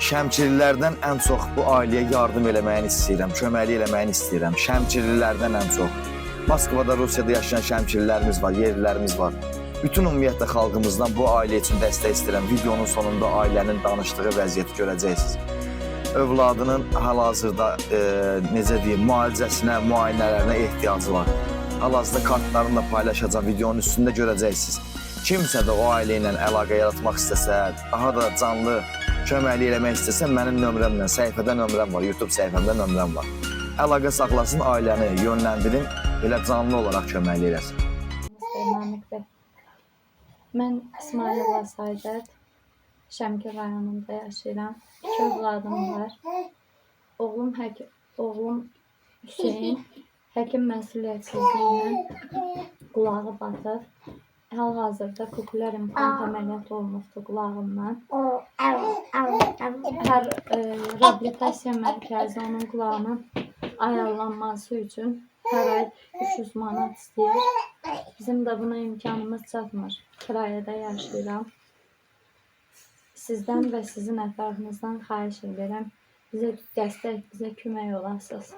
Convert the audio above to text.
Şəmkirlilərdən ən çox bu ailəyə yardım eləməyini istəyirəm, köməklik eləməyini istəyirəm. Şəmkirlilərdən ən çox. Moskvada, Rusiyada yaşayan şəmkirlilərimiz var, yerlilərimiz var. Bütün ümumiyyətlə xalqımızdan bu ailə üçün dəstək istəyirəm. Videonun sonunda ailənin danışdığı vəziyyəti görəcəksiniz. Övladının hal-hazırda necə deyim, müalicəsinə, müayinələrinə ehtiyacı var. Hal-hazırda kartlarını da paylaşacağam, videonun üstündə görəcəksiniz. Kimsə də o ailə ilə əlaqə yaratmaq istəsə, daha da canlı köməklik eləmək istəsə, mənim nömrəmlə, səhifədə nömrəm var, YouTube səhifəmdə nömrəm var. Əlaqə saxlasın, ailəni yönləndirin, elə canlı olaraq köməklik eləsin. Namiq bəy. Mən İsmailova Saidət, Şəmkir rayonunda yaşayıram. İki övladım var. Oğlum həkim, oğlum Hüseyn həkim məsuliyyətsizliyindən qulağı batıb. Hal-hazırda koklear implant əməliyyat olunubdur qulağından. Hər reabilitasiya mərkəzi onun qulağının ayarlanması üçün hər ay 300 manat istəyir. Bizim də buna imkanımız çatmır. Kirayədə yaşayıram. Sizdən və sizin ətrafınızdan xahiş edirəm. Bizə dəstək, bizə kömək olasınız.